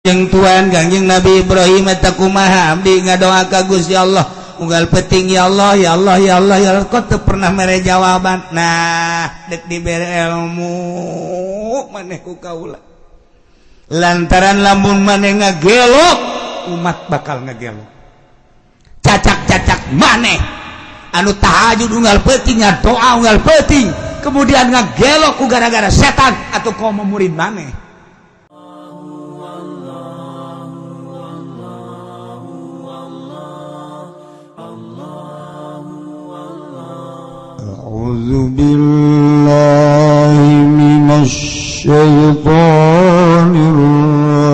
Jeung Tuhan Kangjeng Nabi Ibrahim eta kumaha? Abdi ngadoa ka Gusti Allah unggal peuting, "Ya Allah, ya Allah, ya Allah, ya Allah," kok teu pernah mere jawaban. Nah, dek dibere ilmu maneh ku kaula, lantaran lamun maneh ngagelok, umat bakal ngagelok. Cacak-cacak maneh anu tahajud unggal peuting, doa unggal peuting, kemudian ngagelok ku gara-gara setan atau kau murid maneh. أعوذ بالله من الشيطان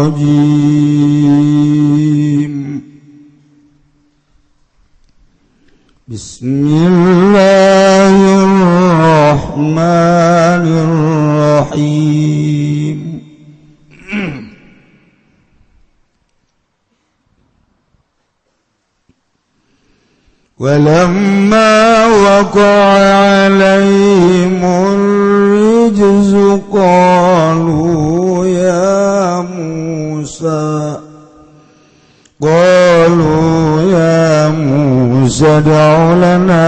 الرجيم. بسم الله الرحمن الرحيم. ولما وقع عليهم الرجز قالوا يا موسى ادع لنا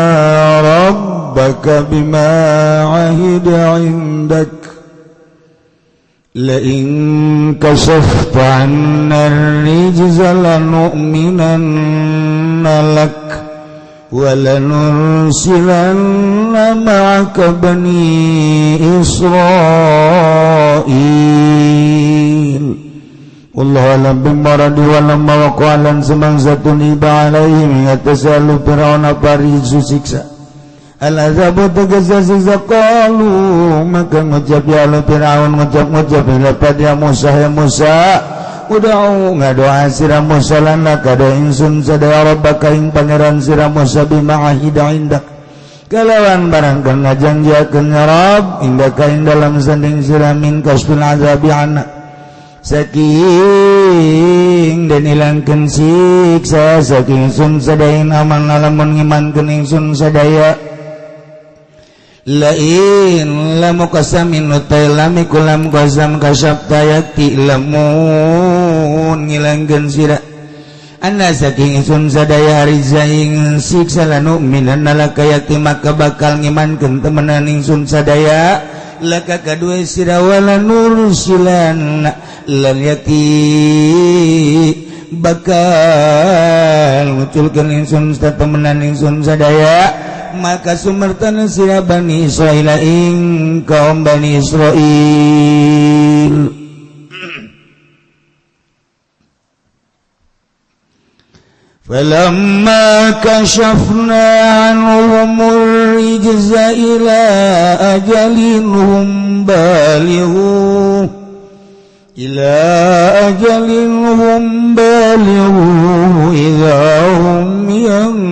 ربك بما عهد عندك لئن كشفت عنا الرجز لنؤمنن لك ولنرسلن معك بني إسرائيل. والله أعلم بمراد. ولما وقع lan semangsa tuniba alaihim yatasalu fir'aun parisu siksa al-azabu tegesa siksa, qalu maka ngucap ya ala Fir'aun, ngucap-ngucap ila pada Musa, "Ya Musa, ud'u ngadoa sira Musa lana kada insun sadaya rabbaka ing pangeran sira Musa bima ahida indak kalawan barang kang ngajanjiakeun ya Rabb indaka ing dalam sanding sira min kasfil azabi anna saking den ilangkeun siksa saking ingsun sadaya aman lamun ngimankeun ingsun sadaya." Lain lamu qasamin utai lami kulam qasam kasyafta yakti lamun ngilangkeun sira anna saking ingsun sadaya ariza ing siksa lanu'minanna laka yakti maka bakal ngimankeun temenan ingsun sadaya laka kadue sira wala nursilan lan yakti bakal nguculkeun ingsun temenan ingsun sadaya maka sumertana sira Bani Israil ing kaum Bani Israil. فلما كشفنا عنهم الرجز إلى أجل هم بالغوه إلى أجل هم بالغوه إذا هم ينكثون.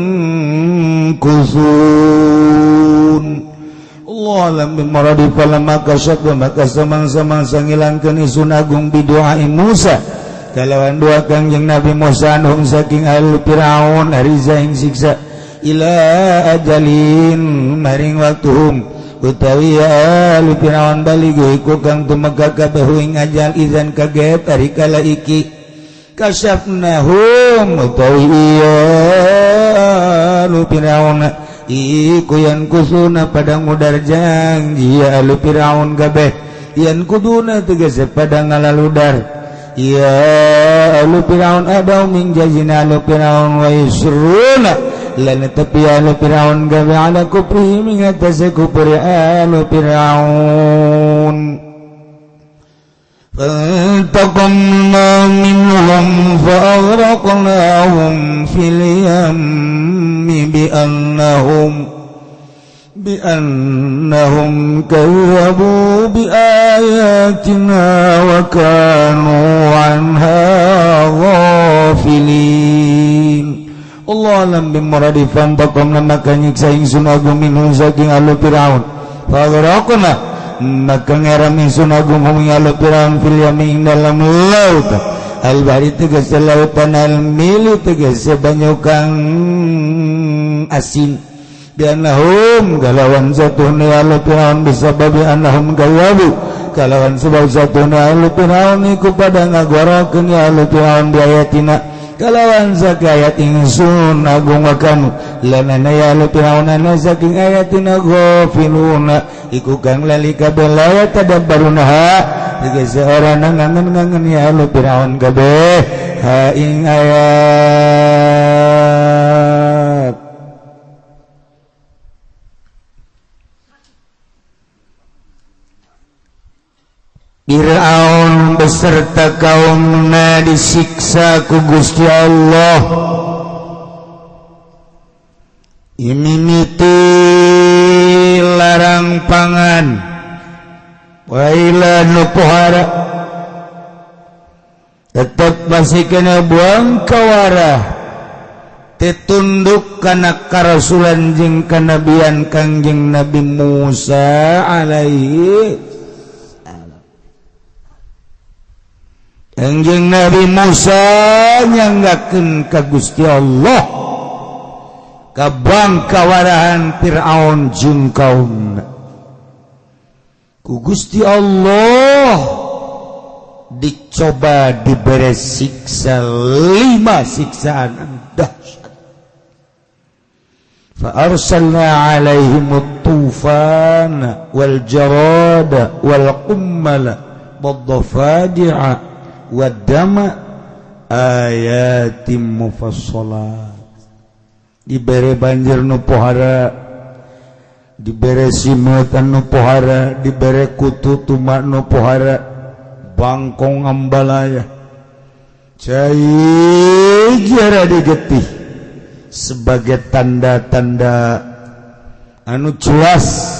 Allah alam bimaradi. Falamma kasyafna maka samang-samang ngilangkeun isun agung bidu'a Musa kalawan doa Kangjeng Nabi Musa anhum saking al Firaun ariza ing siksa ila ajalin maring waktuhum utawi al Firaun baligu iku kang tumeka kabeh ing ajal izan kaget ari kala iki kasyafnahum utawi al Firaun iku yan kusuna pada ngudar janji al Firaun kabeh yan kuduna tegese pada ngalaludar ya alu Firaun adau min jazina alu Firaun wa yusruna lan tapi alu Firaun gawe ala kufri min atase kufri alu Firaun. Fantaqamna minhum fa aghraqnahum fil yammi بأنهم كذبوا بآياتنا وكانوا عنها غافلين. Allah alam bimuradi. Fantaqamna maka nyiksa ingsun agung minhum saking alu Firaun faghraqna maka ngeram ingsun agung hum alu Firaun fil yami ing dalam laut al bahri tegese lautan al mili tegese banyu kang asin. Biannahum kalawan satuhna ahlu Fir'aun bisababi annahum kayyabu kalawan sebab satuhna ahlu Fir'aun iku pada ngagorokeun ya ahlu Fir'aun bi ayatina kalawan zakayat ingsun agung wa kanu lanana ya ahlu Fir'aun ana saking ayatina ghafiluna iku kang lali kabeh la yatadabbarunaha tegese ora ngangen-ngangen ya ahlu Fir'aun kabeh ha ing ayat. Fir'aun beserta kaumna disiksa ku Gusti Allah. Imimiti larang pangan waila nu pohara tetep masih kena buang kawarah tetunduk kana karasulan jeung kanabian Kangjeng Nabi Musa alaihi. Kangjeng Nabi Musa nyanggakeun ka Gusti Allah ka bangkawarahan Fir'aun jeung kaumna. Ku Gusti Allah dicoba dibere siksa 5 siksaan dahsyat. Fa arsalna alaihimut tufana wal jarada wal qummala wad dhafadi'a wadama ayatim mufassalat. Dibere banjir nu pohara, dibere simeut anu pohara, dibere kutu tuma nu pohara, bangkong ambalaya cai jara digetih sebagai tanda-tanda anu jelas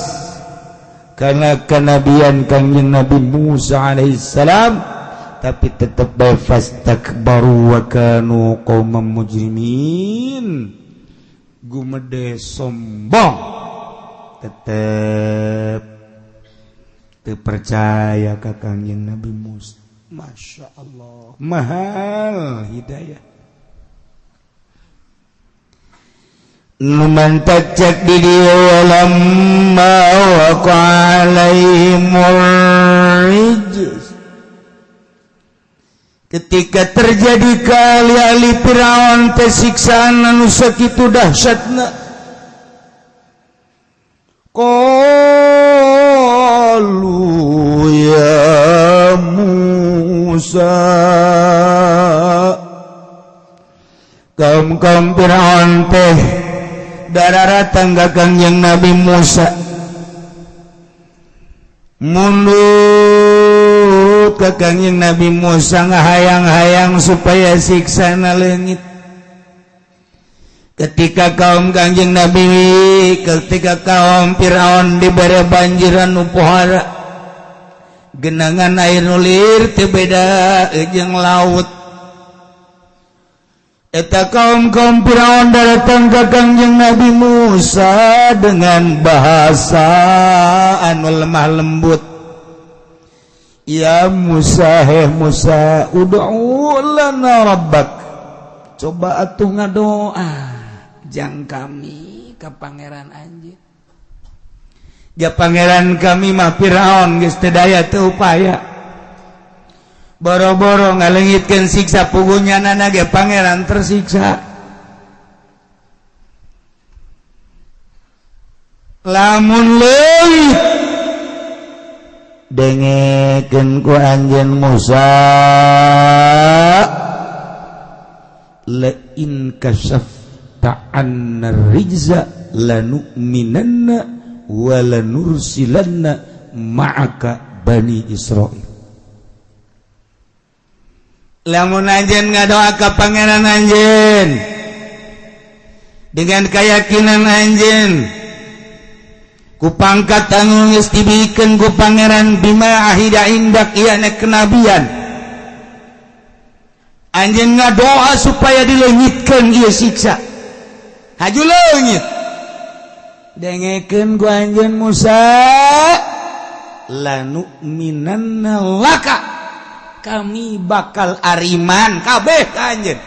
karena kenabian Kangjeng Nabi Musa alaihissalam. Tapi tetap bae fastakbaru wa kanu qauman mujrimin, gumede sombong, tetep teu percaya ka Kangjeng Nabi Musa. Masya Allah, mahal hidayah. Nu mantak cek di dieu lamma waqa alaihimur rijz. Ketika terjadi kali-ali Fir'aun teh siksaan anu sakitu dahsyatna, qalu ya Musa, kaum-kaum Fir'aun teh dararatang ka Kangjeng Nabi Musa, mundur ka Kangjeng Nabi Musa ngahayang-hayang supaya siksana leungit. Ketika kaum Kangjeng Nabi, ketika kaum Fir'aun dibere banjiran nu pohara, genangan air nulir teu beda jeung laut. Eta kaum-kaum Fir'aun datang ka Kangjeng Nabi Musa dengan bahasa anu lemah lembut. Ya Musa, heh Musa, ud'u lana rabbak. Coba atuh ngadoa jang kami ka pangeran anjeun. Ja pangeran kami mah Fir'aun geus teu daya teu upaya. Boro-boro ngaleungitkeun siksa pugunyanana ge pangeran tersiksa. Lamun leuwih dengekeun ku anjeun Musa, la in kasafta anna rijza lanu'minanna wa lanursilanna ma'aka bani Israil. Lamun anjeun ngadoa ka pangeran anjeun dengan keyakinan anjeun ku pangkat anu geus dibikeun ku pangeran bima ahida indak ieu kenabian, anjeun ngadoa supaya dileungitkeun ieu siksa, haju leungit. Dengekeun ku anjeun Musa, lanu'minanna laka, kami bakal ariman kabeh ka anjeun,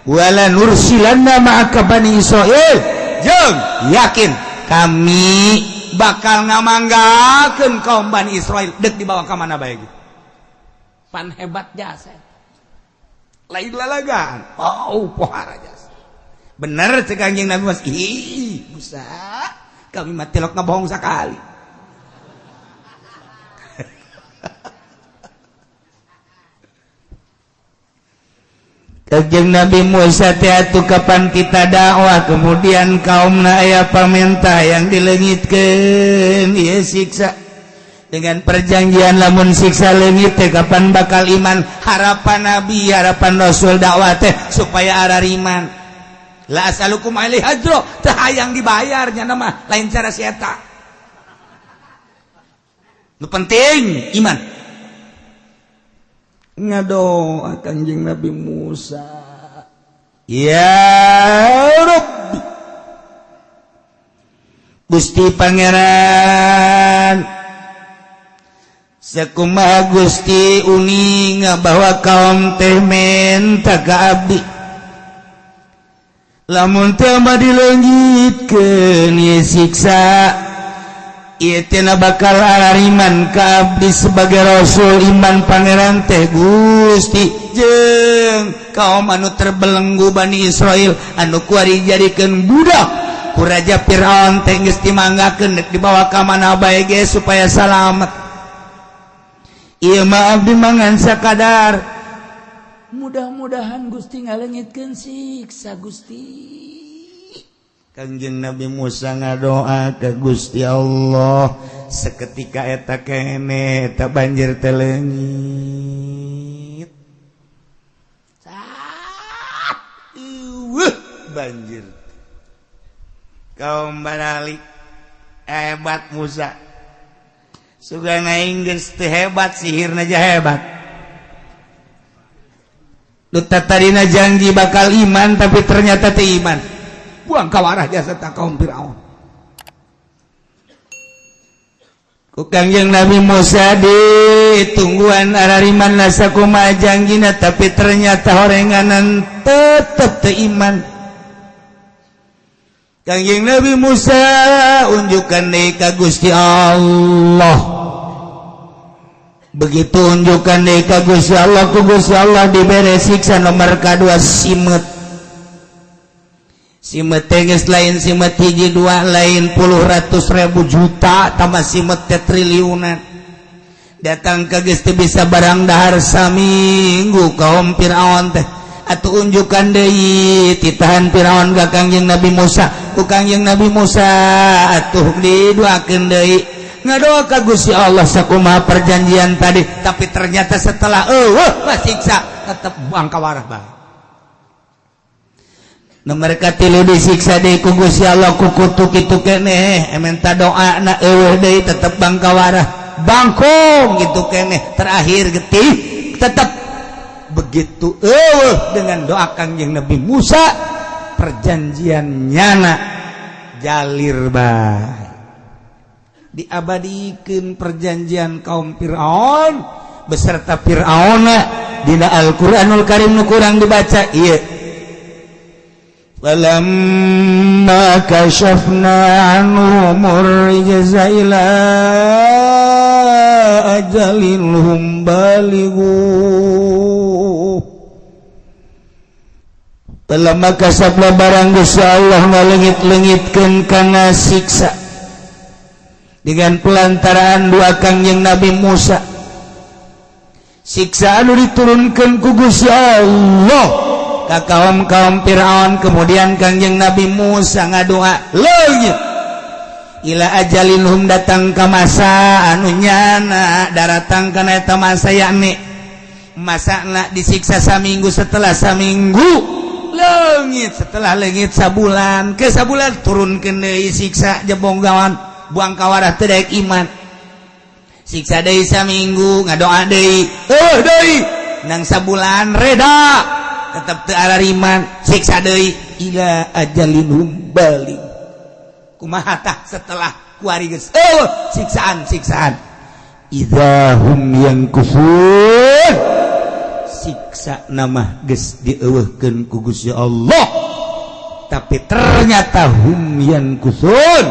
wala nursilanna ma'aka bani Israil, jeung yakin Kami bakal ngamanggakeun kaum Bani Israel dek dibawa ka mana bae. Pan hebat jasa. Lain lalagaan. Oh, pohara jasa. Bener cek Kanjeng Nabi Mas. Ih, Musa, kami mah tilok ngebohong sekali. Kanjeng Nabi Musa teh atuh kapan kita dakwah kemudian kaumna aya pamentah yang dilengitkeun ieu siksa dengan perjanjian lamun siksa leungit teh kapan bakal iman. Harapan Nabi, harapan Rasul dakwah teh supaya arariman. La asalukum alaihi ajro, teh hayang dibayarnya nama lain cara si eta. Nu penting iman. Ngadoa Kanjeng Nabi Musa, ya Rabbi, Gusti Pangeran, sakumaha Gusti uninga bahwa kaum teh menta ka abdi, lamun teh mah dileungitkeun ieu siksa ieu teh bakal arariman ka abdi sebagai rasul iman pangeran teh Gusti jeung kaum anu terbelenggu Bani Israel anu kuari dijadikeun budak ku Raja Firaun teh geus dimanggakeun dek dibawa ka mana bae ge supaya salamet. Ieu mah abdi mangan sakadar, mudah-mudahan Gusti ngaleungitkeun siksa Gusti. Kanjeng Nabi Musa ngadoa ke Gusti Allah, seketika eta kene eta banjir teh leungit. Sat eueuh banjir. Kaum baralik hebat Musa. Sugan aing geus teu hebat, sihirna aja hebat. Nu tadina janji bakal iman tapi ternyata teu iman. Buang kawarah jasa tak kaum Firaun. Ku Kangjeng Nabi Musa ditungguan arariman lasakumaha janjina tapi ternyata horenganan tetep teu iman. Kangjeng Nabi Musa unjukkan deui ka Gusti Allah. Begitu unjukkan deui ka Gusti Allah, ku Gusti Allah dibere siksa nomor kadua simet. Simet teh geus lain simet hiji dua lain puluh ratus ribu juta tambah simet teh triliunan. Datang ka geus teu bisa barang dahar saminggu kaum Firaun teh. Atuh unjukan deui titahan Firaun ka Kangjeng Nabi Musa. Ku Kangjeng Nabi Musa atuh didoakeun deui. Ngadoa ka Gusti Allah sakumaha perjanjian tadi, tapi ternyata setelah eueuh siksa tetep buang kawarah bae. Nomor katilu disiksa deui ku Gusti Allah ku kutu kitu keneh, minta doa na eueuh deui tetep bangkawarah. Bangkong gitu keneh, terakhir getih tetep begitu eueuh dengan doa Kangjeng Nabi Musa perjanjian nyana jalir bae. Diabadikeun perjanjian kaum Firaun beserta Firauna dina Al-Qur'anul Karim nu kurang dibaca ieu. Falamma kashafna anhum ar-rijza ila ajalin hum balighu. Falamma kasafna barang Gusti Allah ngaleungit-leungitkeun kana siksa dengan pelantaraan dua Kangjeng Nabi Musa, siksa anu diturunkan ku Gusti Allah ka kaum-kaum Firaun. Kemudian Kangjeng Nabi Musa ngadoa leungit ila ajalin hum datang ka masa anu nyana daratang kana eta masa, yakni masana disiksa saminggu, setelah saminggu leungit, setelah leungit sabulan ke sabulan turunkeun deui siksa jebonggawan buang kawarah teu daek iman. Siksa deui saminggu ngadoa deui eueuh deui nang sabulan reda tetep teu arariman, siksa deui ila ajalin hum balik. Kumaha tah setelah kuari geus eueuh siksaan-siksaan idza hum yankusun, siksa nama geus dieuweuhkeun ku Gusti Allah, tapi ternyata hum yankusun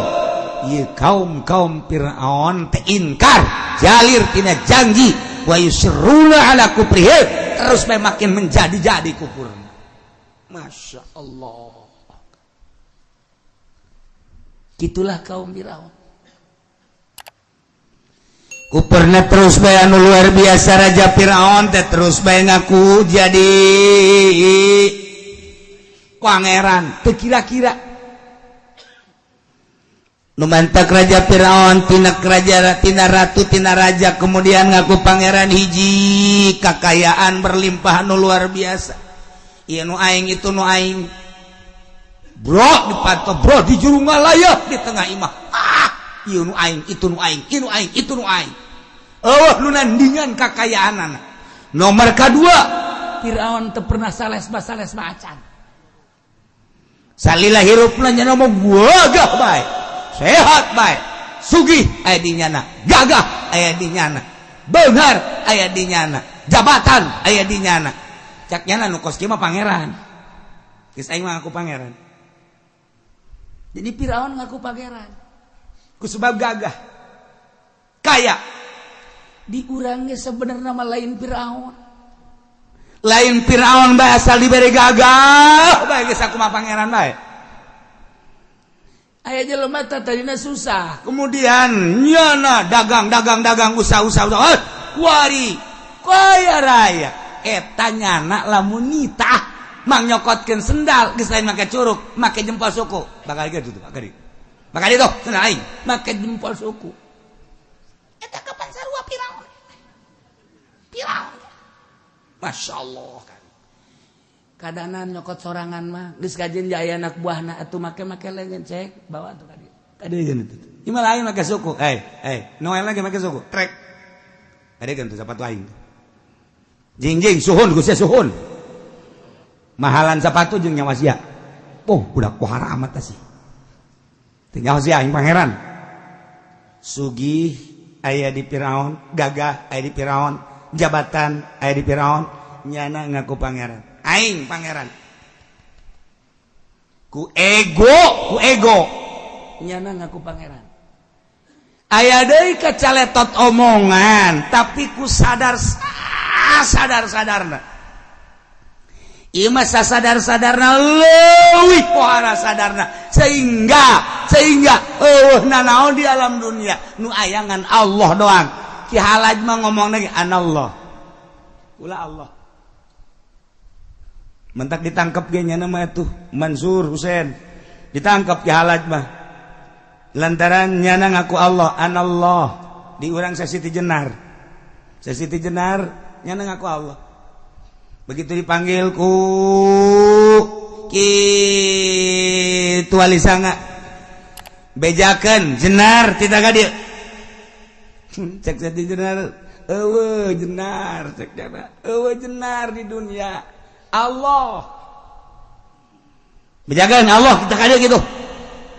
Ieu kaum-kaum Fir'aun teh inkar jalir tina janji wa yusirruna ala kufrihim, terus bae makin menjadi-jadi kufur. Masya Allah. Gitulah kaum Fir'aun. Kuperna terus bae anu luar biasa. Raja Fir'aun teh terus bae ngaku jadi pangeran. Teu kira-kira nu mantak Raja Fir'aun tina raja, tina ratu, tina raja, kemudian ngaku pangeran, hiji kakayaan berlimpah nu luar biasa. Ieu nu aing, itu nu aing, bro, di panto, bro, di juru ngalayah di tengah imah. Ah, ieu nu aing, itu nu aing, ieu nu aing, itu nu aing. Eueuh nu nandingan kakayaanana. Nomor kedua, Fir'aun teu pernah salesba salesba acan. Salila hirupna nya mah gagah bae, sehat bae, sugih aya di nyana, gagah aya di nyana, beunghar aya di nyana, jabatan aya di nyana. Cak nyana nu kos kieu mah pangeran. Geus, aing mah ngaku pangeran. Jadi Firaun ngaku pangeran ku sebab gagah, kaya. Diurangi sebenarnya mah lain Firaun, lain Firaun bae, asal diberi gagah bae geus aku mah pangeran bae. Aya jelema teh tadina susah, kemudian nyana dagang, dagang, dagang, usaha, usaha, usaha, eh, kuari kaya raya. Eta nyana lamun nitah mang nyokotkeun sendal geus lain make curuk, make jempol suku. Bakal gitu tuh, bakal bakal itu sendal aing make jempol suku. Eta kapan sarua Firaun? Firaun, Masya Allah kan. Kadanan nyokot sorangan mah geus kajen jaya anak buahna atuh make-make lengan cek bawa tuh tadi tadi gitu. Ieu mah lain make suku. Eh eh, Noel lagi make suku trek tadi kan tuh sepatu aing. Jing jing, suhun gue, suhun mahalan sepatu jeung nyawa sia. Oh, budak pohara amat sih. Teu nyawa sia, aing pangeran. Sugih aya di Firaun, gagah aya di Firaun, jabatan aya di Firaun, nyana ngaku pangeran. Aing pangeran. Ku ego, ku ego nyana ngaku pangeran. Aya deui kacaletot omongan, tapi ku sadar sadar sadarna. Ieu mah sadar sadarna leuwih pohara sadarna, sehingga sehingga eueuh nanaon di alam dunia nu ayangan Allah doang. Ki Halaj mah ngomong lagi, "Anallah, ulah Allah." Mentak ditangkap ge nya nama tuh Mansur Husain ditangkap. Ki Halaj mah lantaran nyana ngaku Allah, "Anallah." Di urang Sesiti Jenar, Sesiti Jenar, nyana ngaku Allah. Begitu dipanggil ku Ki Wali Sanga, "Bejakeun Jenar tidak ka dieu." Cek Siti Jenar, "Eueuh Jenar." Cek jana, "Eueuh Jenar di dunia, Allah." "Bejakeun Allah kita ka dieu," gitu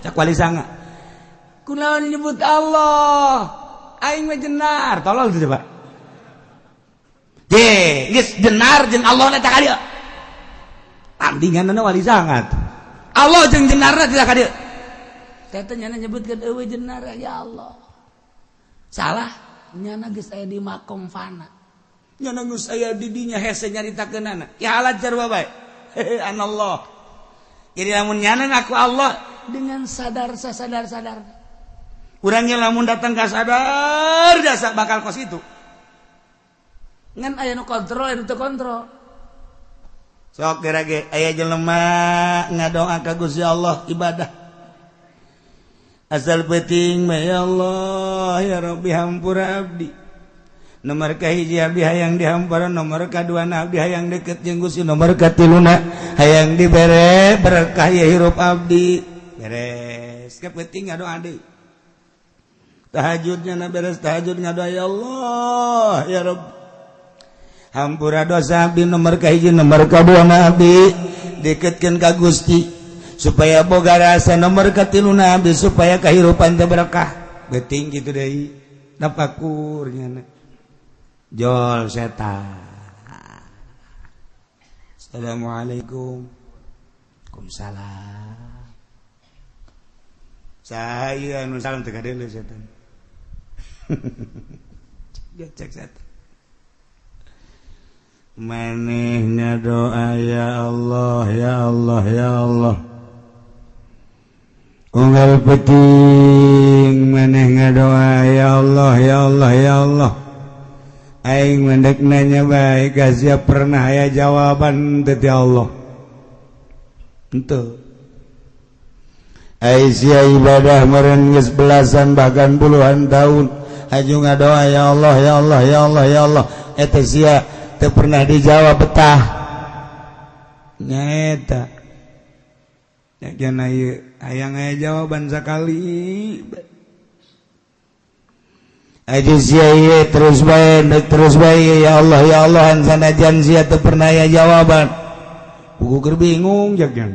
cek Wali Sanga. "Kunaon nyebut Allah? Aing mah Jenar." Tolol tuh, Pak. Je, geus Jenar jeung Allah eta ka dieu. Tandinganna Wali Sanga. Allah jeung Jenarna tidak ka dieu. Teh nyana nyebutkeun eueuh Jenar ya Allah. Salah, nyana geus aya di makom fana. Nyana geus aya di dinya, hese nyaritakeunana. Ki Halaj sarua bae. Anallah. Jadi lamun nyana ngaku Allah dengan sadar sasadar sadar. Urangnya lamun datang ka sadar jasa bakal kos itu. Ngan aya nu kontrol, aya nu teu kontrol. Sok geura ge aya jelema ngadoa ka Gusti Allah, ibadah asal penting mah, "Ya Allah, ya Rabbi, hampura abdi. Nomor kahiji abdi hayang dihampura, nomor kadua abdi hayang deket jeung Gusti, nomor katiluna hayang dibere berkah ya hirup abdi." Beres ke penting ngadoa deui, tahajudnya na beres tahajud ngadoa, "Ya Allah, ya Rabb, hampura dosa abdi nomor kahiji, nomor kadua abdi deketkeun ka Gusti supaya boga rasa, nomor katiluna abdi supaya kehidupan teh berkah." Beuting kitu deui, tafakur nyana jol setan. Assalamualaikum. Waalaikumsalam. Saya nu salam teu kadele setan. Cek setan. Manehna doa, "Ya Allah, ya Allah, ya Allah." Unggal peuting maneh ngadoa, "Ya Allah, ya Allah, ya Allah." Aing mendek nanya bae ka sia, pernah aya jawaban teu ti Allah? Henteu. Ai sia ibadah meureun geus belasan, bahkan puluhan tahun, aju ngadoa, "Ya Allah, ya Allah, ya Allah, ya Allah," eta sia teu pernah dijawab betah nyaeta. Hayang aya jawaban sekali. Aja sia terus bae, terus bae, "Ya Allah, ya Allah," sanajan sia teu pernah aya jawaban. Buku keur bingung jak ya,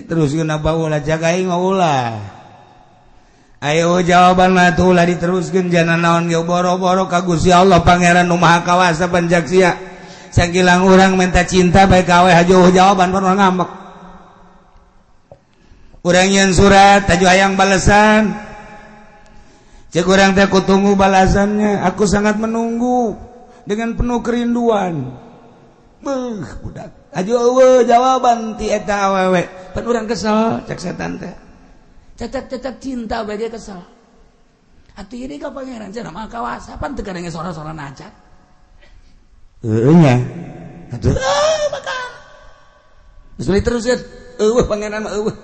terus kenapa ulah jaga aing? Ulah ayo jawaban mah tuh ulah diteruskeun. Jana naon ge boro-boro ka Gusti Allah, Pangeran nu Maha Kawasa. Panjak sia sakilang urang minta cinta bae ka awe, hajo jawaban pernah ngambek. Urang yang surat taju hayang balasan, cek urang teh, "Aku tunggu balasannya, aku sangat menunggu dengan penuh kerinduan." Beuh, budak, aju eueuh jawaban ti eta awewe, pan urang kesel. Cek setan teh, cecek-cecek cinta bae kesel. Atuh ini ka Pangeran cenah Maha Kawasa, pan teu kadenge sora-sora nacat. Heueuh nya atuh, ah, maka geus terus ya, eueuh Pangeran mah eueuh.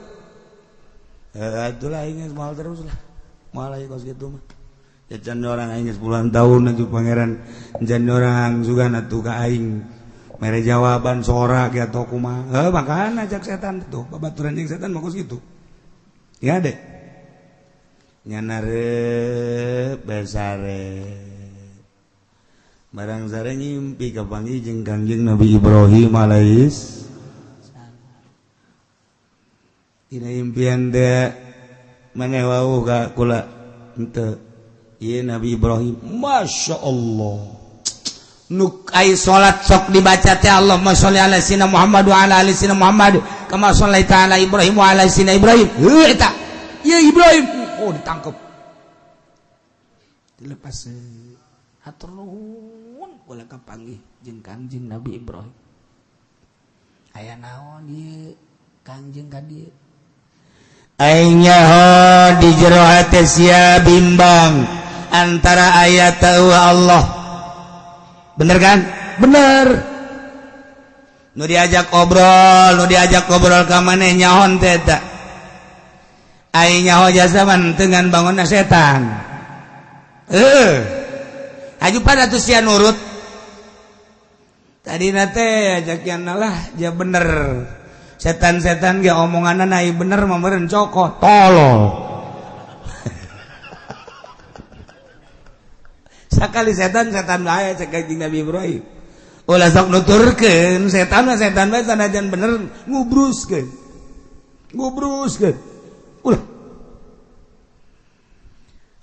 Itulah, aing moal terus lah, moal aya kos kitu mah. Ya, can orang aing geus puluhan tahun atuh Pangeran can orang juga atuh ka aing mere jawaban sora ge atau kumaha. Heuh, makana cek setan tuh, babaturan jeung setan mah kos kitu ya deh. Nyana reup besare barang sare ngimpi kapanggih jeung Kangjeng Nabi Ibrahim alaihis. Dina impian teh, maneh wawuh ka kula henteu? Ieu Nabi Ibrahim, Masya Allah, nuk ai salat sok dibaca teh, "Allahumma sholli ala sayyidina Muhammad wa ala ali sayyidina Muhammad kama shallaita ala Ibrahim wa ala sayyidina Ibrahim." Heuh, eta ieu Ibrahim. Oh, ditangkep, dilepas. Hatur nuhun, kula kapanggih jeung Kangjeng Nabi Ibrahim. Aya naon ieu Kangjeng ka dieu? Aing nyaho di jero hate sia bimbang antara ayat tahu Allah. Bener kan? Bener. Nu diajak obrol, nu diajak obrol ka maneh nyahon teh eta. Aing nyaho jasa dengan bangunna setan. Eh. Aju pada tuh sia nurut. Tadi nate ajak lah dia bener. Setan-setan ge omonganna ai bener mah meureun cokot tolol. Sakali setan setan bae, cek Kanjeng Nabi Ibrahim. Ulah sok nuturkeun setan mah, setan bae sanajan bener ngubruskeun. Ngubruskeun. Ulah.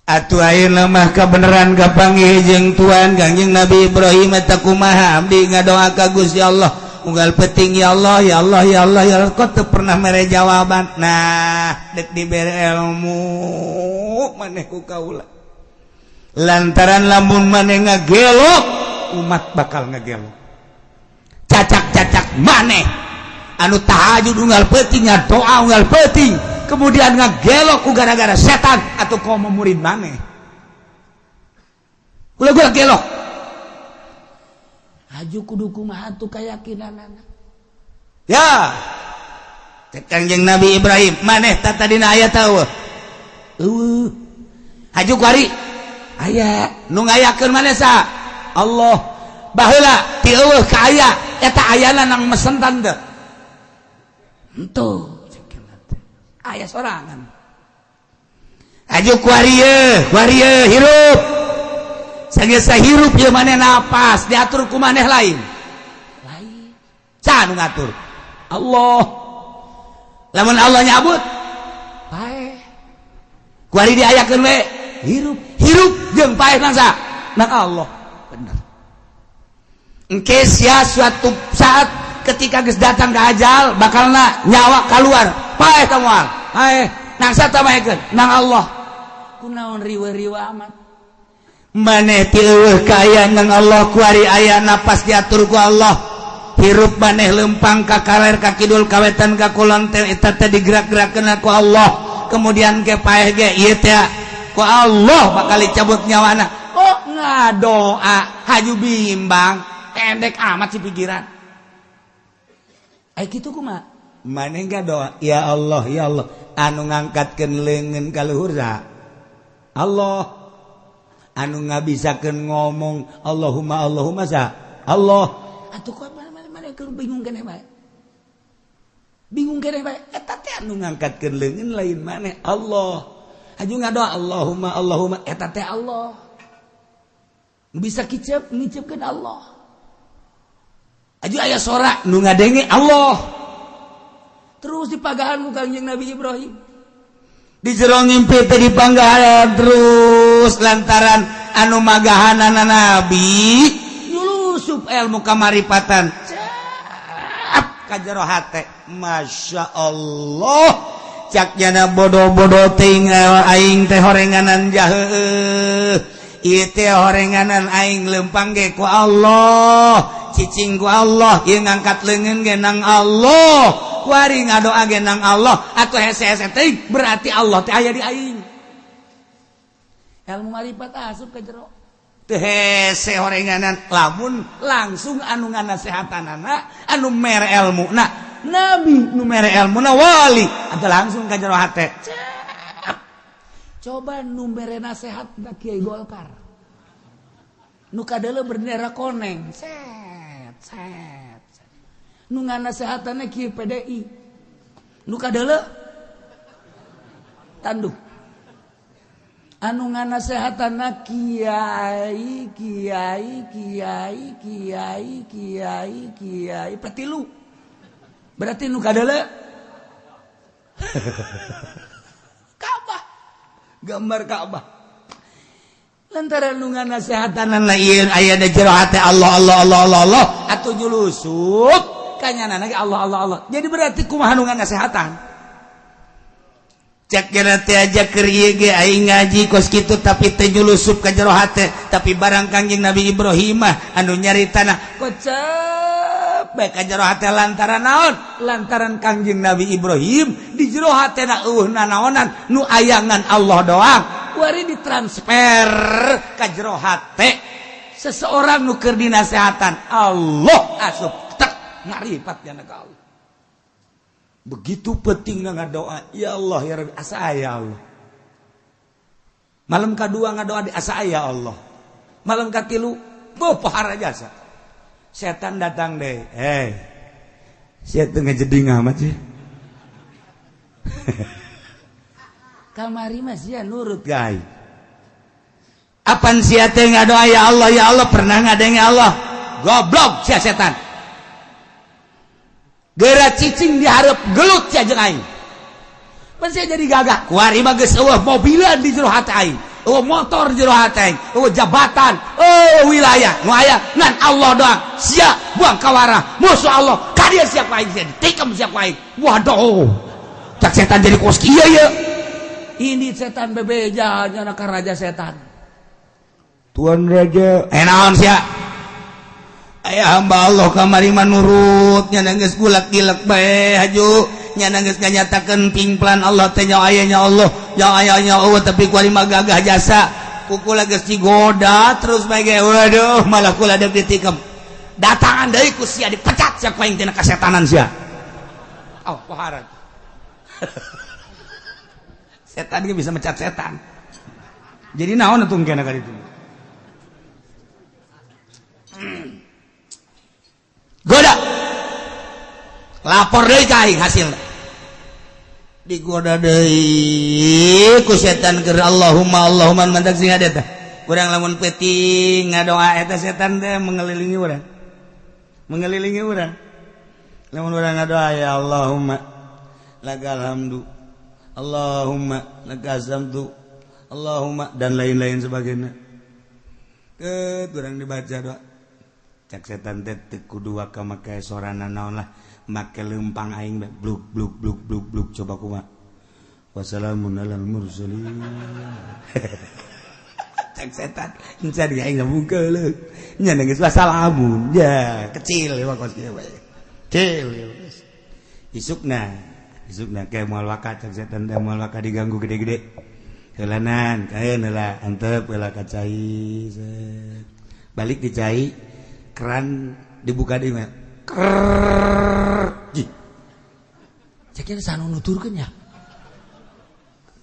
Atuh ayeuna mah kabeneran kapanggih jeung Tuan Kangjeng Nabi Ibrahim eta kumaha? Abdi ngadoa ka Gusti Allah unggal peuting, "Ya Allah, ya Allah, ya Allah, ya Allah," kok teu pernah mere jawaban? Nah, dek dibere ilmu maneh ku kaula, lantaran lamun maneh ngagelok, umat bakal ngagelok. Cacak-cacak maneh anu tahajud unggal peuting, doa unggal peuting, kemudian ngagelok ku gara-gara setan atau kau murid maneh, ulah gua gelok. Aju kudu kumaha tuh keyakinan? Ya, cek Kangjeng Nabi Ibrahim, maneh tah tadina aya tahu eueuh? Aju kuari aya, nu ngayakeun maneh sa? Allah. Baheula ti eueuh ka aya, eta ayana nang mesentan teu? Henteu. Aya sorangan. Aju kuari ye, kuari ye hirup. Sageus hirup ieu maneh napas diatur ku maneh lain? Lain. Saha nu ngatur? Allah. Lamun Allah nyabut, paeh. Kuari diayakeun we hirup. Hirup jeung paeh nang saha? Nang Allah. Bener. Engke sia suatu saat ketika geus datang ke ajal, bakalna nyawa keluar, paeh ka moal? Paeh nang saha paehkeun? Nang Allah. Kunaon riweuh-riweuh amat? Maneh ti eueuh kaayaan nang Allah, kuari aya napas diatur ku Allah. Hirup maneh lempang ka kaler, ka kidul, ka wetan, ka kulon teh eta teh digerak-gerakkeun ku Allah. Kemudian ke paeh ge ieu teh ku Allah bakal dicabut nyawana. Oh, ngadoa haju bimbang, pendek amat si pikiran. Ai kitu kumaha? Maneh ngadoa, ya Allah, ya Allah, anu ngangkatkeun leungeun ka luhur Allah, anu ngabisakeun ngomong Allahumma Allahumma sa Allah. Atuh kok mana keur bingung keneh bae, bingung keneh bae. Eta teh anu ngangkatkeun leungeun lain maneh, Allah. Haju ngadoa Allahumma Allahumma, eta teh Allah nu bisa kicep ngicepkeun Allah. Aju aya sora nu ngadenge Allah. Terus dipagahan ku Kangjeng Nabi Ibrahim di jero ngimpi teh, dipanggahan terus lantaran anu magahanana nabi, nyulusup ilmu kamaripatan cap ka jero hate. Masya Allah, cak jana, bodoh-bodoh ting aing teh, horenganan jahe ieu teh, horenganan aing lempang ge ku Allah, cicing ku Allah, ieu ngangkat leungeun ge nang Allah, kuari ngadoa ge nang Allah. Atuh hese-hese teuing, berarti Allah teh aya di aing. Ilmu marifat asup ka jero teu hese horenganan lamun langsung anu nganasehatanana, anu mere elmuna nabi, nu mere elmuna wali, atau langsung ka jero hate. Coba nu mere nasehat da Kiai Golkar nu kadeuleu bendera koneng, set set. Nu nganasehatanna Kiai PDI nu kadeuleu tanduk, anu nganasehatanna kiai kiai kiai kiai kiai kiai petilu, berarti nu kadeuleu Ka'bah, gambar Ka'bah, lantaran nu nganasehatan lain aya di jero hate Allah Allah Allah Allah Allah, atuh julusup kanyana ge Allah Allah Allah. Jadi berarti kumaha nu nganasehatan? Cek teh aja keur ieu ge aing ngaji kos kitu, tapi teu nyulusup ka jero hate. Tapi barang Kangjeng Nabi Ibrahim mah anu nyaritana kocep bae ka jero hate. Lantaran naon? Lantaran Kangjeng Nabi Ibrahim di jero hatena eueuh nanaonan, nu ayangan Allah doang. Kuari ditransfer ka jero hate seseorang nu keur dinasehatan, Allah asup tek, ngaripat jana ka Allah. Begitu penting ngadoa, ya Allah ya Rabbi, asa ya Allah. Malam kedua ngadoa di asa ya Allah, malam katilu boh pohara jasa. Setan datang deh, "Hei, sia teu ngajeding amat sih. Kamari mah sia nurut ka aing. Apan sia teh ngadoa ya Allah ya Allah, pernah ngadenge Allah? Goblok sia setan. Geura cicing di hareup, gelut sia jeung aing." Pan sia jadi gagah. Kuari mah geus eueuh mobilan di jero hate aing, eueuh motor di jero hate aing, eueuh jabatan, eueuh wilayah, nu aya ngan Allah doang. Sia buang kawarah, musuh Allah. Ka dieu sia ku aing, sia ditikam sia ku aing." Waduh, cak setan, jadi kos kieu ye ini. Setan bebeja nya ka raja setan. Tuan Raja. Eh, naon sia? Aya hamba Allah kamari mah nurut, nya geus gulak-gilek bae, haju nya geus nganyatakeun pingplan Allah teh nya aya nya Allah nya aya nya Allah, tapi kuari mah gagah jasa. Kukula geus digoda terus bae ge, waduh, malah kula deuk ditikam. Datangan deui ku sia, dipecat sia ku aing tina kasetanan sia. Oh, poharan setan ge bisa mecat setan. Jadi naon atuh kena ka ditu? Goda, lapor deui ka aing hasilna. Digoda deui ku setan keur Allahumma Allahumma. Mantak sing ada teh urang lamun peuting ngadoa, eta setan teh mengelilingi urang, mengelilingi urang. Lamun urang ngadoa, ya Allahumma lakal hamdu, Allahumma lakal hamdu, Allahumma, dan lain-lain sebagainya, ke urang dibaca doa, cak setan teh teu kudu waka make sorana naon lah, make lempang aing bae, bluk bluk bluk bluk bluk. Coba kumaha? Wassalamun alal mursalin. Cek setan encan aing buka leuh nya geus wassalamun ya kecil ya kos kieu we kecil ya isukna isukna kayak moal waka cek setan teh moal waka diganggu gede-gede heulanan kaeun heula antep heula ka cai balik di cai keran dibuka deui mah krrrr ji cek nya nuturkeun nya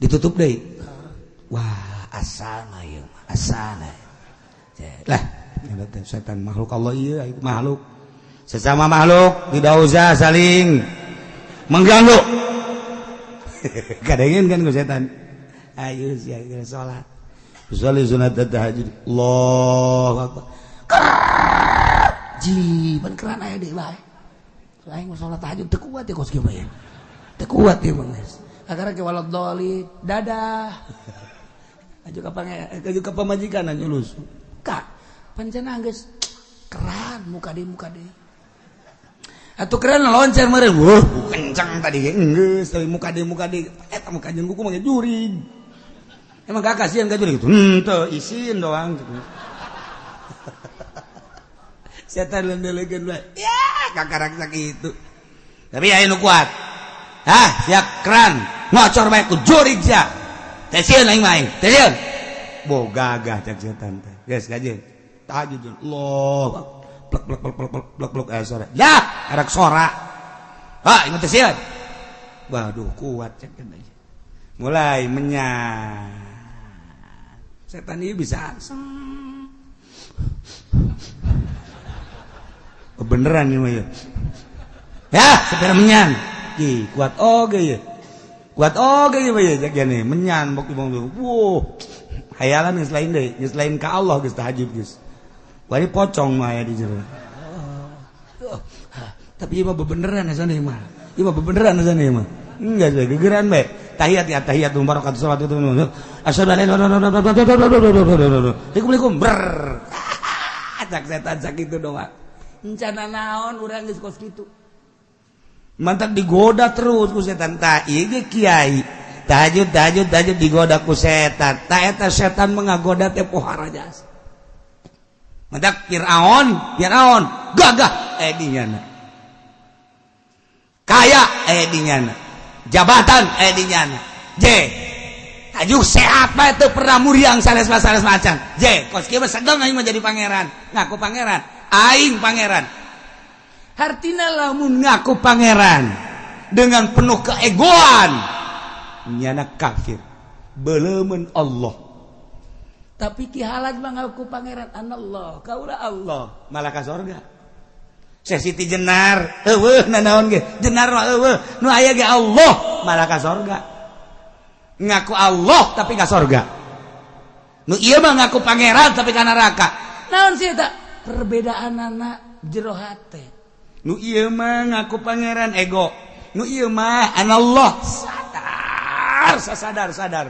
ditutup deui wah asana ieu mah asana lah setan makhluk Allah iya makhluk sesama makhluk tidak usah saling mengganggu kadangin kan ku setan ayo sia salat Usolli sunat tahajud. Allahu akbar. Ji ban keran aya deui bae aing mah salat tahajud teu kuat ya kos kieu mah ya teu kuat ieu mah geus akhirnya ke waladhdallin dadah aju ka pange aju ka pamajikan nyulus kak pancena geus keran muka deui atuh keren loncer meureun wuh kencang tadi geus tapi muka deui eta muka jeung kuku mah jurig emang gak kasihan ka jurig henteu isin doang gitu setan lendelekeun bae ya kakarak sakitu tapi aya nu kuat hah siap keran ngocor bae ku jurig sia teh sieun aing mah aing teh sieun bo gagah cek setan teh geus kajeun tahajud Allah plek plek plek plek plek plek aya sora dah arak sora ha ingat teh sieun waduh kuat cek mulai menyan setan ini bisa oh, beneran ini mah ya ya sepeda menyan ki kuat oge ya kuat oge ya ya cek nih menyan bok bong wuh hayalan geus lain deui geus lain ka Allah geus tahajud geus wari pocong mah aya di jero tapi ieu mah bebeneran asa mah ieu mah bebeneran asa mah enggak sih gegeran bae tahiyat ya tahiyat mubarakatuh salat itu asyhadu an la ilaha illallah assalamualaikum ber cak setan sakitu doang encana naon urang geus kos kitu mantap digoda terus ku setan tah ieu ge kiai tahajud tahajud tahajud digoda ku setan tah eta setan mengagoda teh pohara jasa mantap Fir'aun Fir'aun gagah eh dinyana kaya eh dinyana jabatan eh dinyana J tajuk sehat bae teu pernah muriang sanes sanes macan J kos kieu mah sedeng aing mah jadi pangeran ngaku pangeran aing pangeran hartina lamun ngaku pangeran dengan penuh keegoan nyana kafir belemen Allah tapi Ki Halaj mah ngaku pangeran anallah kaula Allah malah ka sorga Syekh Siti Jenar eueuh nanaon ge jenar mah eueuh nu aya ge Allah malah ka sorga ngaku Allah tapi ka sorga nu ieu mah ngaku pangeran tapi ka neraka naon sih eta perbedaan anak jero hate nu ieu mah ngaku pangeran ego nu ieu mah anallah sadar sasadar sadar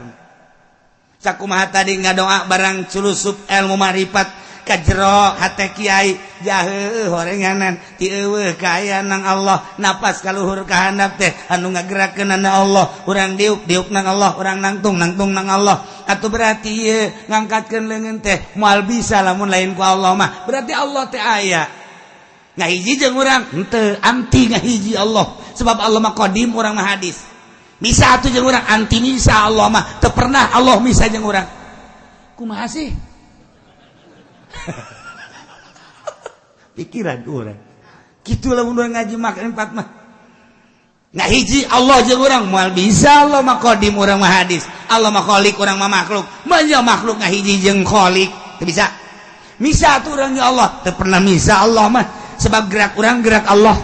sakumaha tadi ngadoa barang culusup ilmu marifat ka jero hate kiai jaheuh horenganan ti eueuh ka nang Allah napas kaluhur ka handap teh anu ngagerakeun Allah urang diuk diuk nang Allah urang nangtung nangtung nang Allah atuh berarti ieu ngangkatkeun leungeun teh moal bisa lamun lain ku Allah mah berarti Allah teh aya ngahiji jeung urang henteu anti ngahiji Allah sebab Allah mah qadim urang mah hadis misa atuh jeung urang anti misa Allah mah teu pernah Allah misa jeung urang kumaha sih pikiran urang kitu lamun urang ngaji makrifat mah ngahiji Allah jeung urang moal bisa Allah mah qadim urang mah hadis Allah mah khalik urang mah makhluk manya makhluk ngahiji jeung khalik teu bisa misa atuh urang ya Allah teu pernah misa Allah mah sebab gerak urang gerak Allah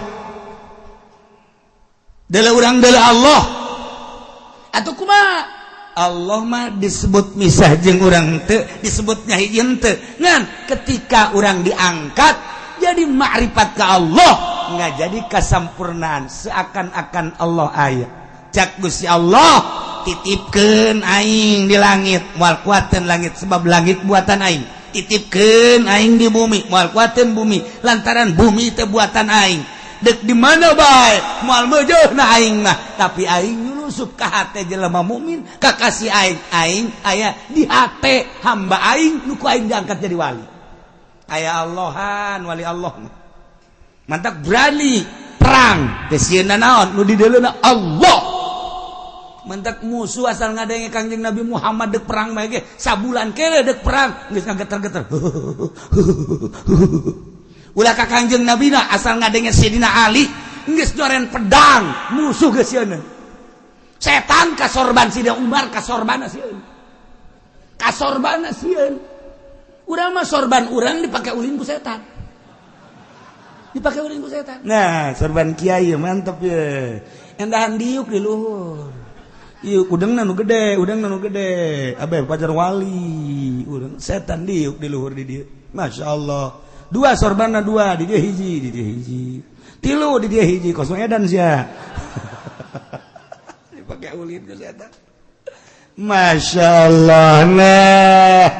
dele urang dele Allah atuh kumaha Allah mah disebut misah jeung urang teu disebutnya hiji henteu ngan ketika urang diangkat jadi makrifat ke Allah nggak jadi kesampurnaan seakan-akan Allah aya cak Gusti Allah titipkeun aing di langit moal kuateun langit sebab langit buatan aing titipkeun aing di bumi moal kuateun bumi lantaran bumi teh buatan aing dek di mana bae moal meujeuhna aing mah tapi aing Yusuf ka hate jelema mukmin, kakasih aing, aing aya di hate hamba aing nu ku aing diangkat jadi wali. Aya Allahan wali Allah mah. Mantak berani perang teh sieunna naon nu dideuleuna Allah. Mentak musuh asal ngadenge Kangjeng Nabi Muhammad dek perang mah ge sabulan kene dek perang geus ngageter-geter. Ulah ka Kangjeng Nabi na asal ngadenge Sidina Ali geus joren pedang musuh geus sieun. Setan kasorban Sidina Umar kasorbana sieun. Kasorbana sieun. Urang mah sorban urang dipake ulin ku setan. Dipake ulin ku setan. Nah, sorban kiai mantep ya. Endahan diuk di luhur. Ieu udangna nu gede, udangna nu gede. Abe pajar wali, udang setan diuk di luhur di dieu. Masya Allah. Dua sorbanna dua, di dieu hiji, di dieu hiji. Tilu di dieu hiji, kosong edan sia. Dipakai ulin ku setan. Masya Allah. Nah,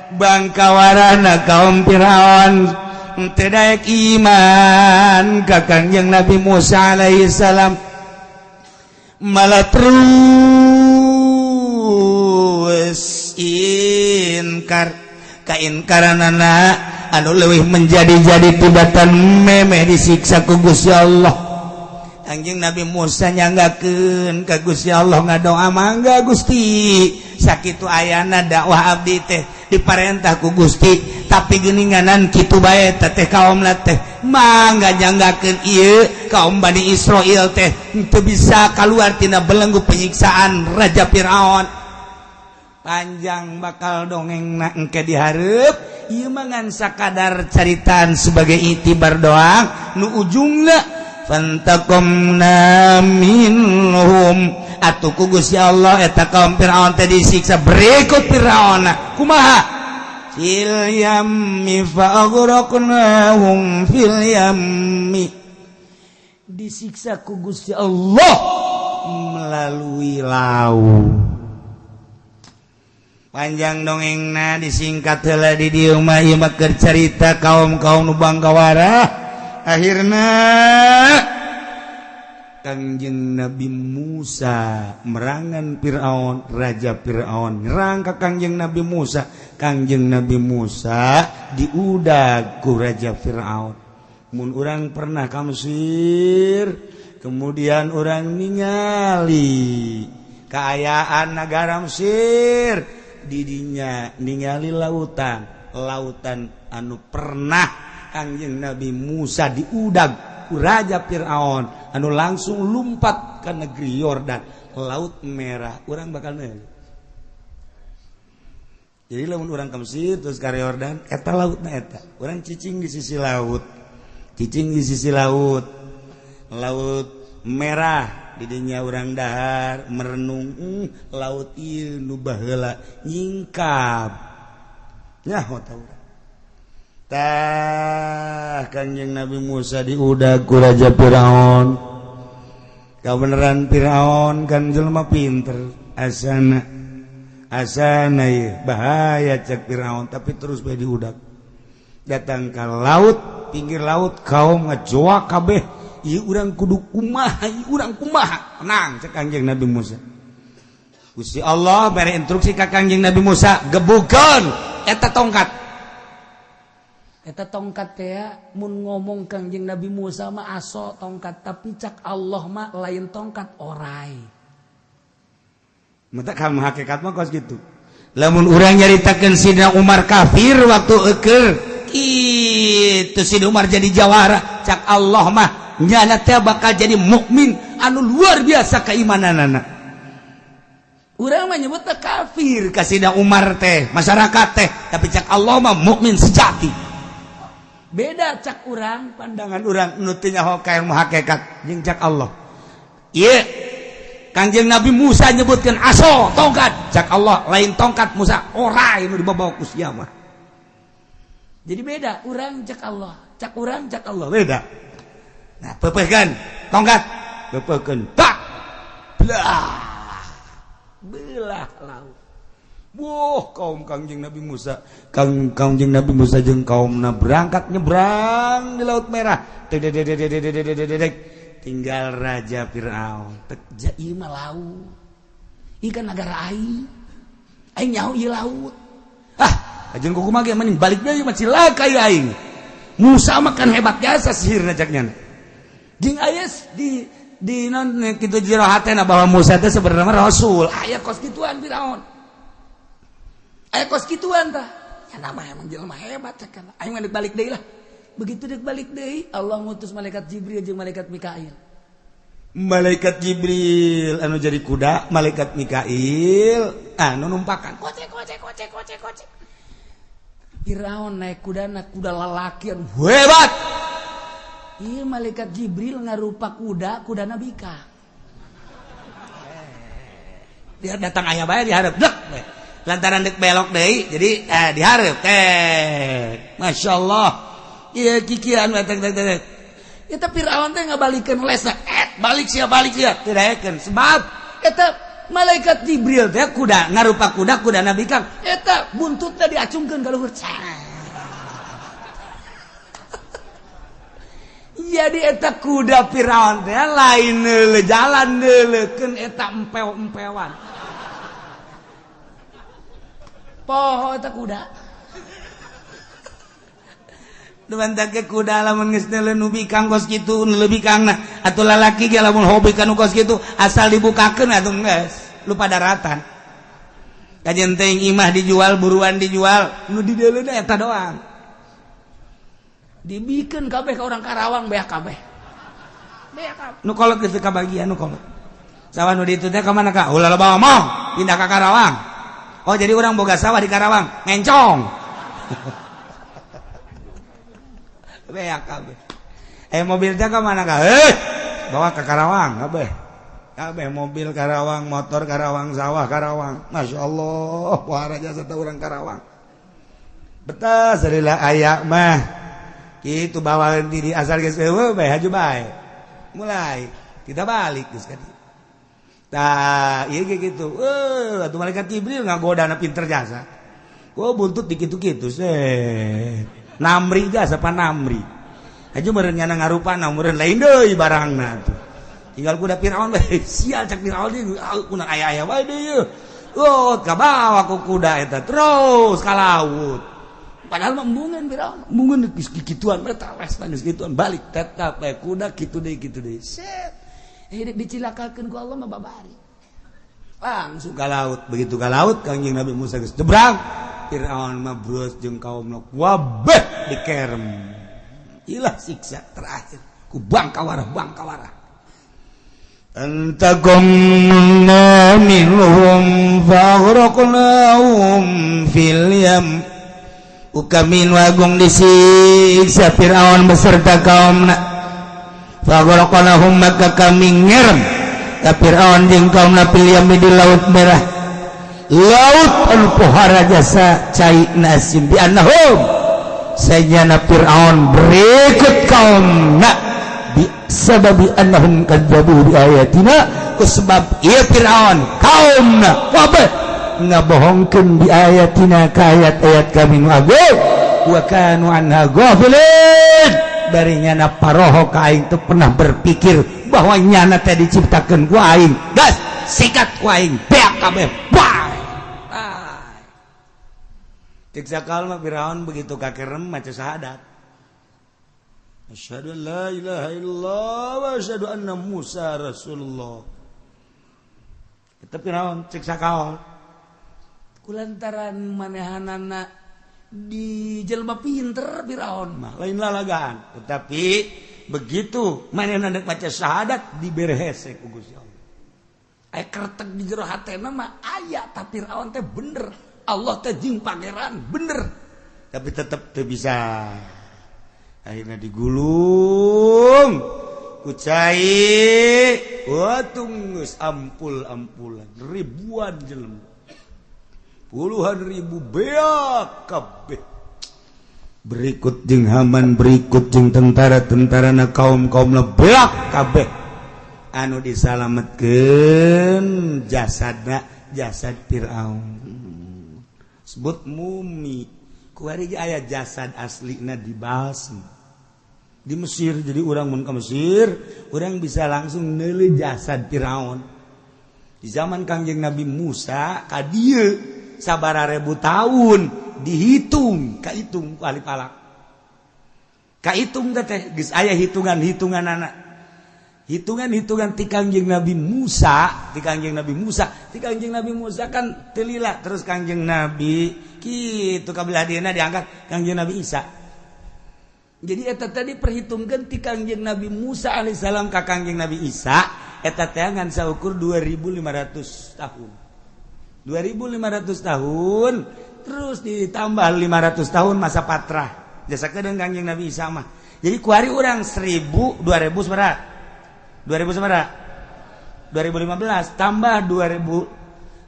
bangkawarana kaum Firaun teu daek iman ka Kangjeng Nabi Musa alaihi salam, malah terus inkar. Kainkaranana anu leuwih menjadi-jadi tibatan memeh disiksa ku Gusti Allah. Anjing Nabi Musa nyanggakeun ka Gusti Allah, ngadoa, "Mangga Gusti, sakitu ayana dakwah abdi teh diparentah ku Gusti, tapi geuninganan kitu bae teh kaumna teh. Mangga nyanggakeun ieu kaum Bani Israil teh teu bisa keluar tina belenggu penyiksaan Raja Firaun." Panjang bakal dongeng na engke dihareup. Ieu mah ngan sakadar caritaan sebagai itibar doang. Nu ujungna fantaqamna minhum, atuh ku Gusti Allah eta kaum Firaun teh disiksa. Berikut Firaun kumaha? Fil yammi fa aghraqnahum fil yammi, disiksa ku Gusti Allah melalui laut. Panjang dongengna, disingkat heula di dieu mah. Ieu mah keur carita kaum-kaum nu bangkawara. Akhirna Kangjeng Nabi Musa merangan Fir'aun, Raja Fir'aun nyerang ka Kangjeng Nabi Musa. Kangjeng Nabi Musa diudag ku Raja Fir'aun. Mun urang pernah ka Mesir, kemudian urang ningali kaayaan negara Mesir, didinya ningali lautan, lautan anu pernah Kangjeng Nabi Musa diudag ku Raja Fir'aun anu langsung lumpat ke negeri Yordan, Laut Merah. Urang bakal nanya. Jadi lamun urang ke Mesir terus ke Yordan, eta lautna eta. Urang cicing di sisi laut, cicing di sisi laut, Laut Merah. Didinya urang dahar merenung, laut ieu nu baheula nyingkap nyaho tah urang. Tah, Kanjeng Nabi Musa diudag ku Raja Firaun. Kabeneran Firaun kan jelema pinter. Asana asana ieu bahaya cek Firaun, tapi terus bae diudag. Datang ke laut, pinggir laut, kaum ngajoak kabeh. Ieu urang kudu kumaha, ieu urang kumaha? Tenang, cek Kanjeng Nabi Musa. Gusti Allah bere instruksi ka Kanjeng Nabi Musa, gebukeun eta tongkat. Eta tongkat teh mun ngomong Kangjeng Nabi Musa mah aso tongkat, tapi cak Allah mah lain tongkat, orai. Mata kamu hakikat mah kos gitu. Lamun urang nyaritakeun Sidina Umar kafir waktu eker itu, Sidina Umar jadi jawara, cak Allah mah nyana teh bakal jadi mukmin anu luar biasa keimananana. Urang mah nyebutna kafir ka Sidina Umar teh, masyarakat teh, tapi cak Allah mah mukmin sejati. Beda cak urang, pandangan urang nu teu nyaho ka ilmu hakikat jeung cak Allah. Ieu Kangjeng Nabi Musa nyebutkeun aso tongkat, cak Allah lain tongkat Musa, orai nu dibawa ku sia mah. Jadi beda urang cak Allah, cak urang cak Allah beda. Nah, pepehkeun tongkat, pepehkeun, tak belah belah laut. Wuh, kaum Kangjeng Nabi Musa, Kang Kangjeng Nabi Musa jeung kaumna berangkat nyebrang di Laut Merah. Dek dek dek dek dek dek dek. Tinggal Raja Fir'aun. Tek ieu mah laut. Ieu kan nagara aing. Aing nyaho ieu laut. Ah, ajeun kumaha ge mending balik deui mah cilaka ieu aing. Musa mah kan hebat jasa sihirna cak nya. Jeung aya di non kitu jero hatena bahwa Musa teh sebenarnya rasul. Aya kos kituan Firaun. Aya kos kituan tah. Ya nama emang jelema hebat cak kan. Aing mah balik deui lah. Begitu dek balik deui, Allah ngutus malaikat Jibril jeung malaikat Mikail. Malaikat Jibril anu jadi kuda, malaikat Mikail anu numpakan. Kocek kocek kocek kocek kocek. Firaun naik kuda, naik kuda lalaki anu hebat. Ieu malaikat Jibril ngarupa kuda, kuda nabika. Dia datang aya bae dihareup dek. Lantaran dek belok deui, jadi dihareup teh. Masyaallah. Iya kikian tek tek tek. Eta Firaun teh ngabalikeun lesna. Balik sia tidak ekeun sebab eta malaikat Jibril teh kuda ngarupa kuda kuda Nabi Kang. Eta buntutna diacungkeun ka luhur. Jadi eta kuda Firaun teh lain neuleuh jalan neuleukeun eta empew-empewan. Poho eta kuda. Dumantak kuda lamun geus neuleuh nu bikang kos kitu nu leuwih kangna atuh lalaki ge lamun hobi ka nu kos kitu asal dibukakeun atuh geus lupa daratan. Kajen teuing imah dijual buruan dijual nu dideuleuna eta doang. Dibikeun kabeh ka urang Karawang beak kabeh. Beak kabeh. Nu kolot geus kabagian nu kolot. Sawah nu ditu teh ka mana ka? Ulah loba omong, pindah ka Karawang. Oh jadi urang boga sawah di Karawang, mencong. Beak kabeh. Mobil teh ka mana ka? Bawa ke Karawang kabeh. Kabeh mobil Karawang, motor Karawang, sawah Karawang. Masya Allah, wah raja serta urang Karawang. Betah sarila aya mah. Kitu bawa diri asal geus eueuh bae haju bae. Mulai kita balik geus ka dieu. Tah, ieu ge kitu. Atuh malaikat Jibril ngagodana pinter jasa. Gua buntut dikitu-kitu seh. Namri jasa pa namri. Haju meureun nyana ngarupana meureun lain deui barangna tuh. Tinggal kuda Firaun bae sial cak Firaun deui kuna aya-aya bae deui. Oh, kabawa ku kuda eta terus ka laut. Padahal mah embungeun Firaun, embungeun geus kikituan bae les geus kituan balik tetap bae kuda kitu deui kitu deui. Set. Hidup dicilakakeun ku Allah mah babari. Langsung ka laut, begitu ka laut Kangjeng Nabi Musa geus jebrang. Firaun mah bros jeung kaumna wabeh dikerem. Ilah siksa terakhir ku bangkawara bangkawara. Antaqamna minhum faghraqnahum fil yam. Ukamin wagung disiksa Firaun beserta kaumna. Faghraqnahum maka kami ngerem ka Firaun jeung kaumna fil yam di laut merah. Laut anu pohara jasa cai nasim bi annahum sayana Fir'aun berikut kaumna bi sababi annahum kadzabu bi ayatina ku sebab ieu Fir'aun kaumna kabeh ngabohongkeun bi ayatina ka ayat-ayat kami nu agung wa kanu anha ghafilin bari nyana paroho ka aing teu pernah berpikir bahwa nyana teh diciptakeun ku aing gas sikat ku aing beak kabeh. Cek sakal mah Firaun begitu kakerem maca syahadat. Asyhadu an la ilaha illallah wa asyhadu anna Musa rasulullah. Eta Firaun cek sakal. Kulantaran manehanana di jelema pinter Firaun mah lain lalagaan. Tetapi begitu manehna dek maca syahadat dibere hese ku Gusti Allah. Aya kertek di jero hatena mah aya tapi Firaun teh bener. Allah teh jeung pangeran bener tapi tetep teu bisa. Akhirnya digulung ku cai watunggeus ampul-ampulan ribuan jelema puluhan ribu beak kabeh berikut jeung Haman berikut jeung tentara-tentarana kaum-kaumna beak kabeh anu disalametkeun jasadna jasad Firaun sebut mumi kuari aya jasad aslina dibalsem Di Mesir, jadi orang mun ke Mesir, orang bisa langsung neuleuh jasad Firaun. Di zaman Kangjeng Nabi Musa ka dieu sabaraha ribu tahun dihitung, kahitung ku ahli falak. Kahitung teh geus aya hitungan-hitunganana. Hitungan-hitungan ti Kangjeng Nabi Musa, ti Kangjeng Nabi Musa, ti Kangjeng Nabi Musa kan teu lila terus Kangjeng Nabi kitu ka belah dieuna diangkat Kangjeng Nabi Isa. Jadi eta tadi perhitungkeun ti Kangjeng Nabi Musa alaihissalam ka Kangjeng Nabi Isa eta teh ngan saukur 2500 tahun. 2500 tahun terus ditambah 500 tahun masa patrah. Jasa kedeung Kangjeng Nabi Isa mah. Jadi kuari urang 1000 2000 sabaraha? 2000 sabaraha? 2015 tambah 2000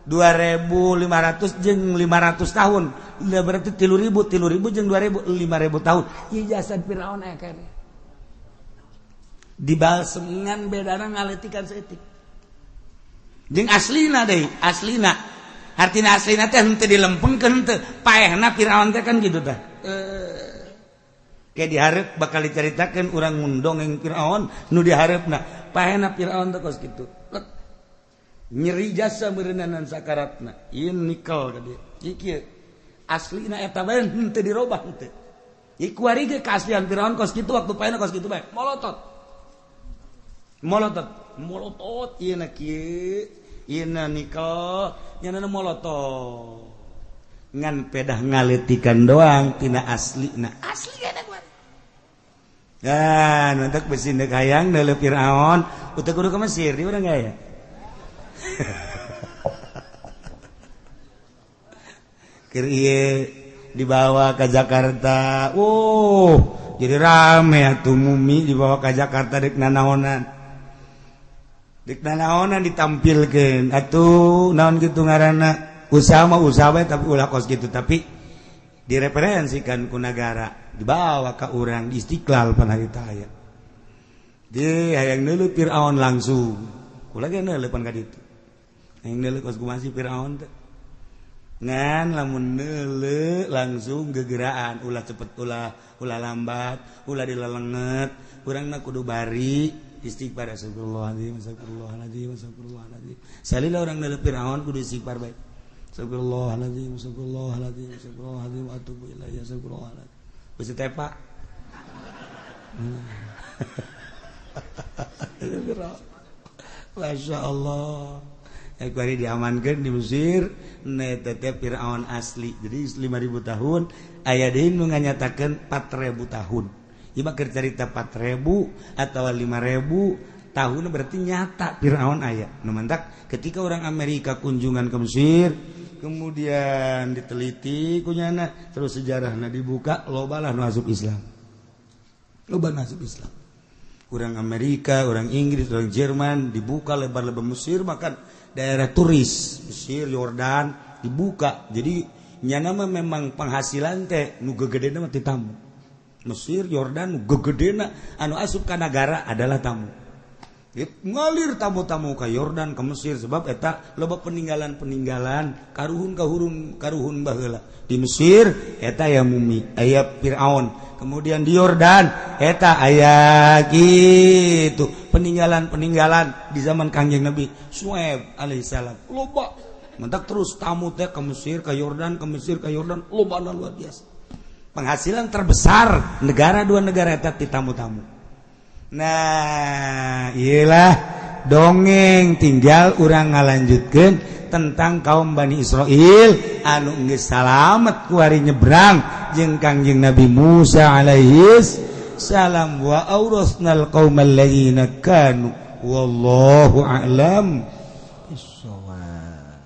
2500 jeung 500 tahun. Udah berarti 3000 3000 jeung 2000 5000 tahun. Ieu jasad Firaun aya kene. Dibalsemengan bedana ngaletikan saeutik. Jeung aslina deui, aslina. Artina aslina teh henteu dilempengkeun henteu. Paehna Firaun teh kan kitu tah. Kayak diharap bakal diceritakan orang ngundong Firaun nu diharapna paehna Firaun teh kos kitu. Nyeri jasa meureunanan sakaratna. Ieu nikel ka dieu. Ieu aslina eta bae henteu dirobah henteu. Ieu kuari ge kaaslian Firaun kos kitu waktu paehna kos kitu bae. Molotot. Molotot, molotot ieu na kieu, ieu na nikel, nya molotot. Ngan pedah ngaleutikan doang tina aslina. Asli eta kuari. Dan untuk besi ndek hayang neuleuh Firaun, utek kudu ke Mesir, di urang gaya. Keur ieu dibawa ke Jakarta. Oh, jadi rame atuh mumi dibawa ke Jakarta dek nanaonan. Dek nanaonan ditampilkeun. Atuh naon kitu ngaranna? Usaha mah usaha bae tapi ulah kos kitu, tapi direferensikan ku nagara, dibawa ka urang di Istiqlal pan harita aya. Di hayang neuleuh Firaun langsung. Kula ge neuleuh pan ka ditu. Hayang neuleuh kos kumaha si Firaun teh. Ngan lamun neuleuh langsung gegeraan, ulah cepet ulah, ulah lambat, ulah dilelenget, urangna kudu bari istighfar astagfirullahalazim, astagfirullahalazim, astagfirullahalazim. Salila urang neuleuh Firaun kudu istighfar bae. Astagfirullahalazim, astagfirullahalazim, astagfirullahalazim, atubu ilaihi, astagfirullahalazim. Besi tepak. Masya Allah. Ya kuari diamankan di Mesir, tetep Firaun asli. Jadi 5000 tahun, aya deui nu nganyatakeun 4000 tahun. Ieu mah keur carita 4000 atawa 5000 tahun berarti nyata Firaun aya. Nu mantak ketika orang Amerika kunjungan ke Mesir, kemudian diteliti kunyana, terus sejarahna dibuka, loba lah nu asup Islam. Loba nu asup Islam. Orang Amerika, orang Inggris, orang Jerman dibuka lebar-lebar Mesir, bahkan daerah turis Mesir, Yordan dibuka. Jadi nyana mah memang penghasilan teh nu gegedena mah ti tamu. Mesir, Yordan nu gegedena anu asup ka nagara adalah tamu. Ngalir tamu-tamu ke Yordan, ke Mesir sebab eta loba peninggalan-peninggalan karuhun-karuhun karuhun baheula. Di Mesir eta aya mumi, aya Firaun. Kemudian di Yordan eta aya kitu peninggalan-peninggalan di zaman Kangjeng Nabi Syuaib alaihissalam. Loba. Mentak terus tamu teh ke Mesir, ke Yordan, ke Mesir, ke Yordan, loba luar biasa. Penghasilan terbesar negara dua negara eta ti tamu-tamu. Nah, iyalah dongeng tinggal urang ngalanjutkeun tentang kaum Bani Israel anu geus salamet kuari nyebrang jeung Kangjeng Nabi Musa alaihis salam wa aurasnal qaumal ladzina kanu wallahu a'lam bissawab.